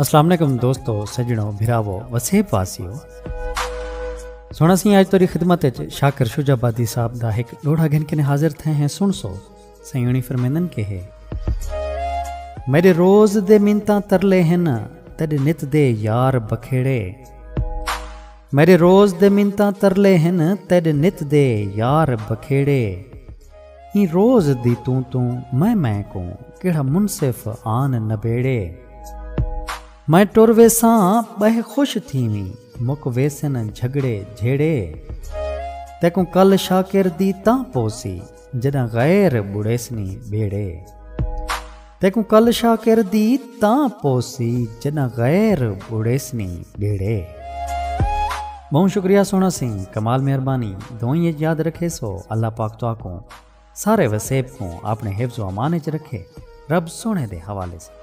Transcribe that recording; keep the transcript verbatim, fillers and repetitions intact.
السلام علیکم دوستو، سجنو، بھراوو، وسیب واسیو۔ سونا سی اج تیری خدمت وچ شاکر شجاع آبادی صاحب دا ایک ڈوڑا گھن کے حاضر تھے ہیں۔ سن سو سیونی فرمیندن کے ہے، میرے روز دے منتاں ترلے ہیں، تیرے نت دے یار بکھیڑے۔ میرے روز دے منتاں ترلے ہیں، تیرے نت دے یار بکھیڑے۔ ایں روز دی توں توں میں میں کوں کیڑا منصف آن نبیڑے۔ میں ٹر ویساں بہہ خوش تھیویں، مک ویسن جھگڑے جھیڑے۔ تیکوں کل شاکر دی تاں پوسی، جݙاں غیر ٻوڑیسنی ٻیڑے۔ تیکوں کل شاکر دی تاں پوسی، جݙاں غیر ٻوڑیسنی ٻیڑے۔ بہوں شکریہ سونا سنگھ، کمال مہربانی۔ دعائیں اچ یاد رکھے سو، اللہ پاک تہاکوں سارے وسیب کوں اپنے حفظ و امان اچ رکھے۔ رب سونے دے حوالے سے۔